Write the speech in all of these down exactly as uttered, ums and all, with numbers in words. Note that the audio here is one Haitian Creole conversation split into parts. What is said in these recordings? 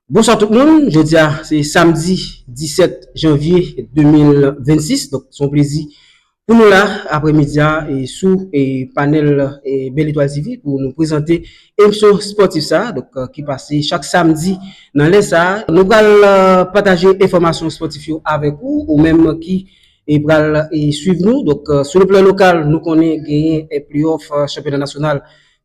Bonswa tout moun, jodi a se samdi disèt janvye de mil vennsis, donk se yon plezi pou nou la aprè midi a e sou e panèl e Bèl Etwal T V pou nou prezante emisyon spòtif sa a, donk ki pase chak samdi nan lè sa a. Nou pral pataje enfòmasyon spòtif yo avèk ou, ou menm ki e pral e swiv nou. Donk sou le plan lokal, nou konnen genyen e playoff chanpyona nasyonal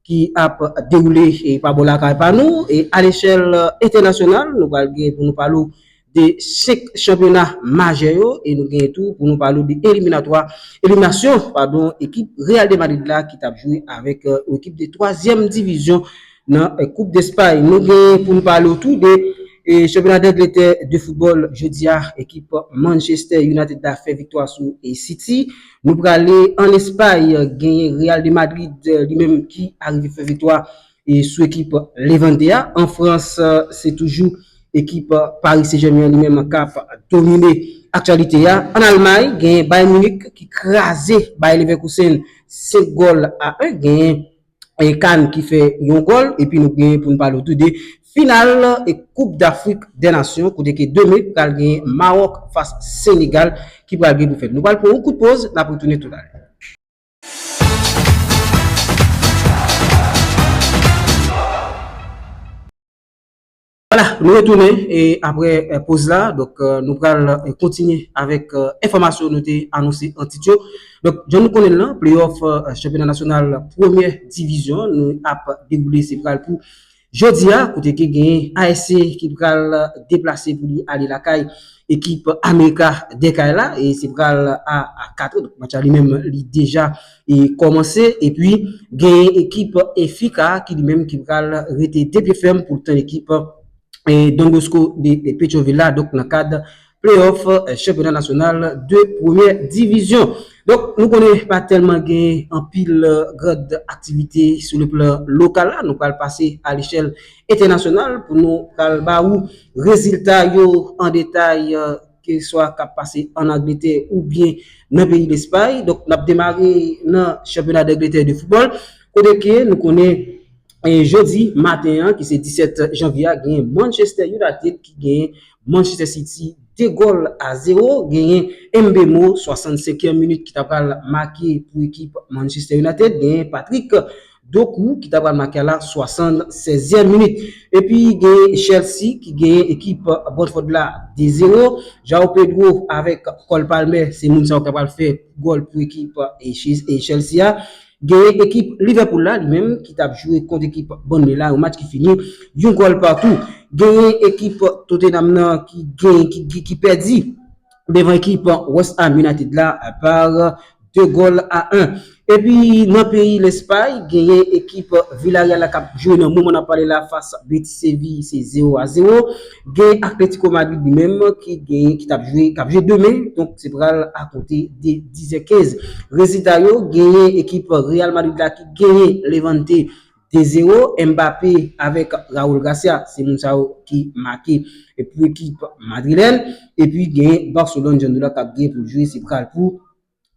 ki ap dewoule e pa bò lakay pa nou. E a lechèl entènasyonal, nou pral gen pou nou pale w de senk chanpyona majè yo e nou genyen tou pou nou pale w de eliminatwa, eliminasyon, padon, ekip Real de Madrid la ki t ap jwe avèk yon ekip de twazyèm divizyon nan Koup Despay. Nou genyen pou nou pale w tou de e chanpyona Dangletè de foutbòl jodi a, ekip Manchester United la fè viktwa sou e City. Nou prale ann Espay, genyen Real de Madrid li menm ki arive fè viktwa e sou ekip Levante a. An Frans, se toujou ekip Paris Saint-Germain li menm k ap domine aktyalite a. Ann Almay, genyen Bayern Munich ki kraze Bayer Leverkusen senk gòl a en. Genyen e Cannes ki fè yon gòl, epi nou genyen pou nou pale w tou de final e Koup Dafrik dè Nasyon, kote ke demen pral genyen Mawòk fas Senegal ki pral gen pou fèt. Nou pral pran yon kout poz, n ap retounen toutalè. Vwala, nou retounen e aprè e poz la, donk e nou pral e kontinye avèk e enfòmasyon nou te anonse an tit yo. Donk jan nou konnen l lan, playoff e chanpyona nasyonal premyè divizyon nou ap dewoule, se pral pou jodi a, kote ke genyen A S C ki pral deplase pou li ale lakay ekip América de Cali la, e se pral a, a kat è, donk match la li menm li deja e kòmanse, epi genyen ekip Benfica ki li menm ki pral rete de pye fèm pou l tann ekip e Don Bosco de, de Petroville la, donk nan kad playoff e chanpyona nasyonal de premyè divizyon. Donk nou konnen pa tèlman gen anpil e grand aktivite sou le plan lokal la, nou pral pase a lechèl entènasyonal pou nou pral ba ou rezilta yo an detay, e keswa k ap pase ann Angletè oubyen nan peyi Lespay. Donk n ap demare nan chanpyona Dangletè de foutbòl, kote ke nou konnen e jodi maten an, ki se disèt janvye a, genyen Manchester United ki genyen Manchester City de gòl a zewo. Genyen Mbeumo, swasannsenkyèm minit, ki ta pral make pou ekip Manchester United. Genyen Patrick Doku ki ta pral make a la swasannsèzyèm minit. Epi genyen Chelsea ki genyen ekip Brentford la de zewo. João Pedro avèk Cole Palmer, se moun sa yo ki ta pral fè gòl pou ekip e Chelsea a. Genyen ekip Liverpool la, li menm, ki t ap jwe kont ekip Burnley la, yon match ki fini yon gòl patou. Genyen ekip Tottenham nan ki genyen, ki, ki, ki pèdi devan ekip West Ham United la pa de gòl a en. Epi nan peyi Lespay, genyen ekip Villarreal la k ap jwe nan moman n ap pale la fas Betis Seville, se zewo a zewo. Gen Atletico Madrid li menm ki gen, ki t ap jwe, k ap jwe demen, donk se pral akonte de dis è kenz. Rezilta yo, genyen ekip Real Madrid la ki genyen Levante de zewo. Mbappé avèk Raul Garcia, se moun sa yo ki make pou ekip madrilèn. Epi genyen Barcelone, jan nou la, k ap gen pou l jwe, se pral pou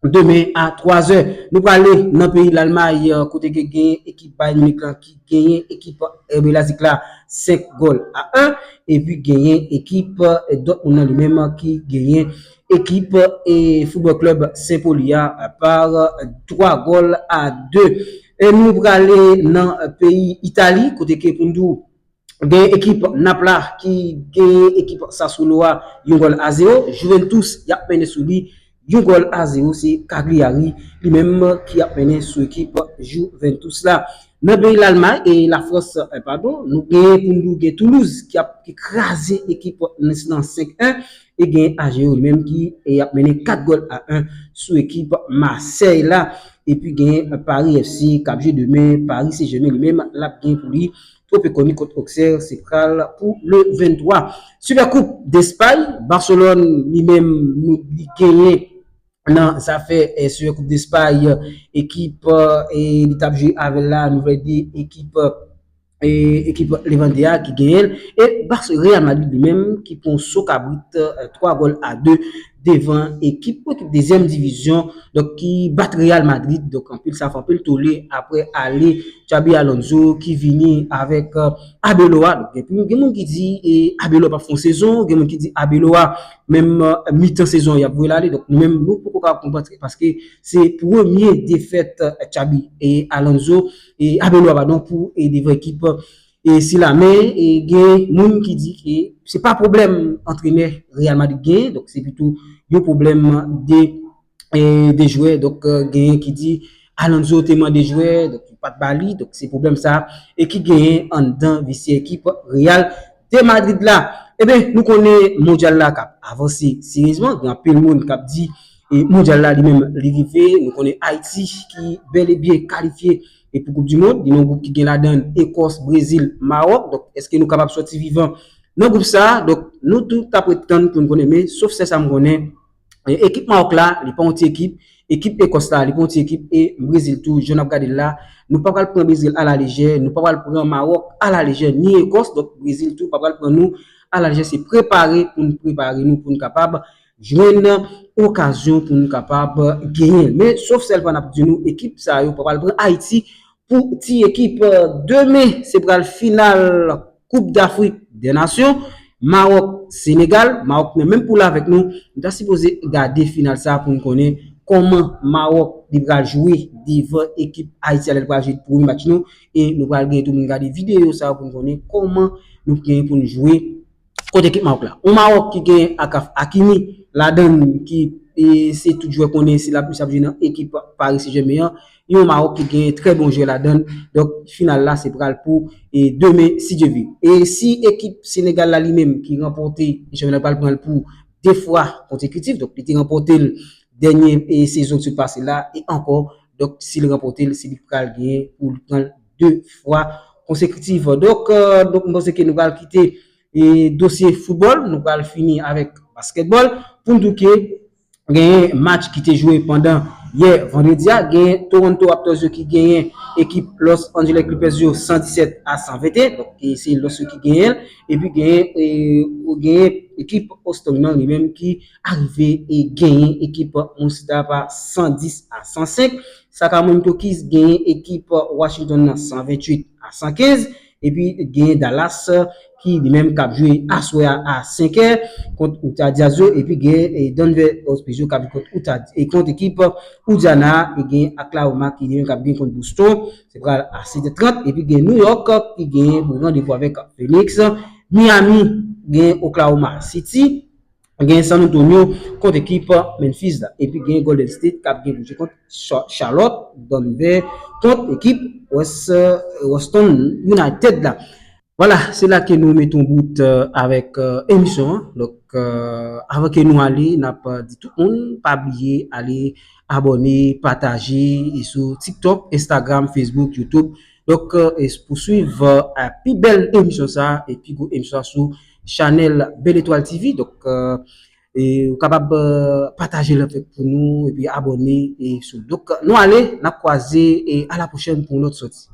demen a twa zè. Nou prale nan peyi Lalmay, kote ke genyen ekip Bayern Munich la ki genyen ekip R B Leipzig la senk gòl a en, epi genyen ekip Dortmund nan li menm ki genyen ekip e Football Club Saint-Pauli a pa twa gòl a de. E nou prale nan peyi Itali, kote ke pou n di w, gen ekip Nap la ki genyen ekip Sassuolo a yon gòl a zewo. Juventus y ap mennen sou li yon gòl a zewo. Se Cagliari li menm ki ap mennen sou ekip Juventus la. Nan peyi Lalmay e Lafrans, eh, padon, nou genyen pou n di w gen Toulouse ki ap, ki kraze ekip Nice lan senk en, e gen Ajax li menm ki, e, ap mennen kat gòl a en sou ekip Marseille la. Epi gen Paris F C k ap jwe demen, Paris Saint-Germain li menm l ap gen pou li twonpe kò ni kont Auxerre, se pral pou le venntwa. Super Coupe d'Espagne, Barcelone li menm nou, li genyen nan zafè, eh, Super Coupe d'Espagne, ekip, eh, li t ap jwe avè l la, nou vle di ekip, eh, ekip Levante a ki genyen l. E Barce-, Real Madrid li menm ki pran so kabrit, eh, twa gòl a de devan ekip, ekip dezyèm divizyon, donk ki bat Real Madrid, donk anpil sa fè anpil tole apre ale Xabi Alonso ki vini avèk Arbeloa. Donk gen moun ki di Arbeloa p ap fè yon sezon, gen moun ki di Arbeloa menm mitan sezon y ap voye l ale. Donk nou menm nou poko ka konprann paske se premye defèt Xabi Alonso, Arbeloa padon, pou devan ekip e sila. Men gen moun ki di ke se pa pwoblèm antrenè Real Madrid genyen, donk se pito yon pwoblèm de de jwè. Donk genyen ki di Alonso te mande jwè, donk yo pa t ba li, donk se pwoblèm sa e ki genyen anndan vestye ekip Real de Madrid la. Eben nou konnen mondyal la k ap avanse seryezman, gen anpil moun k ap di e mondyal la li menm li rive. Nou konnen Ayiti ki bèl e byen kalifye e pou koup di mond, li nan gwoup ki gen ladan l Ekòs, Brezil, Mawòk. Donk èske nou kapab sòti vivan nan gwoup sa? Donk nou tout ap ret tann pou n konnen, men sof sèl sa m konnen, ekip Mawòk la li pa yon ti ekip, ekip Ekòs la li pa yon ti ekip, e Brezil tou jan n ap gade l la, nou pa pral pran Brezil alalejè, nou pa pral pran Mawòk alalejè ni Ekòs. Donk Brezil tou pa pral pran nou alalejè. Se prepare pou n prepare nou pou n kapab jwenn okazyon pou n kapab genyen l. Men sof sèl pa n ap di nou ekip sa yo pa pral pran Ayiti pou ti ekip. Demen se pral final Koup Dafrik dè Nasyon, Mawòk, Senegal. Mawòk nan menm poul avèk nou. Nou ta sipoze gade final sa pou n konnen kòman Mawòk li pral jwe devan ekip Ayiti a lè l pral jwe premye match nou. E nou pral gen tou pou n gade videyo sa pou n konnen kòman nou genyen pou n jwe kont ekip Mawòk la. Yon Mawòk ki gen Achraf Hakimi ladan l, ki e se tout jwè konnen se la misye ap jwe nan ekip Paris Saint-Germain an. Yon Mawòk ki gen trè bon jwè ladan l. Donk final la se pral pou e demen si Dye vle. E si ekip Senegal la li menm ki ranpòte chanpyona pral pran l pou de fwa konsekitif, donk li te ranpòte l dènye e sezon ki sot pase la e ankò. Donk si l ranpòte l se li ki pral genyen pou l pran l de fwa konsekitif. Donk donk m panse ke nou pral kite e dosye foutbòl, nou pral fini avèk baskètbòl pou n di w ke genyen match ki te jwe pandan yè vandredi a. Genyen Toronto Raptors yo ki genyen ekip Los Angeles Clippers yo san disèt a san venteyen. Donk e se Los yo ki genyen l. Epi genyen e genyen ekip Houston nan li menm ki arive e genyen ekip Moose Star pa san dis a san senk. Sacramento Kings genyen ekip Washington nan san venntuit a san kenz. Epi genyen Dallas ki li menm k ap jwe aswè a a senk è kont Utah Jazz yo. Epi genyen e Denver Ospreys yo k ap jwe kont Utah e kont ekip Indiana. E genyen Oklahoma ki li menm k ap gen kont Boston, se pral a sèt è trant. Epi gen New York ki genyen pou randevou avèk Phoenix. Miami gen Oklahoma City. Gen San Antonio kont ekip Memphis la. Epi gen Golden State k ap gen pou jwe kont Charlotte. Denver kont ekip West Washington United la. Vwala, se la ke nou mete yon bout avèk emisyon an. Donk avan ke nou ale, n ap di tout moun pa bliye ale abòne, pataje e sou TikTok, Instagram, Facebook, YouTube. Donk e pou swiv pi bèl emisyon sa e pi gwo emisyon sa sou chanèl Bèl Etwal TV. Donk e ou kapab pataje l avèk pou nou epi abòne e sou. Donk nou ale, n ap kwaze e a la pwochèn pou yon lòt sòti.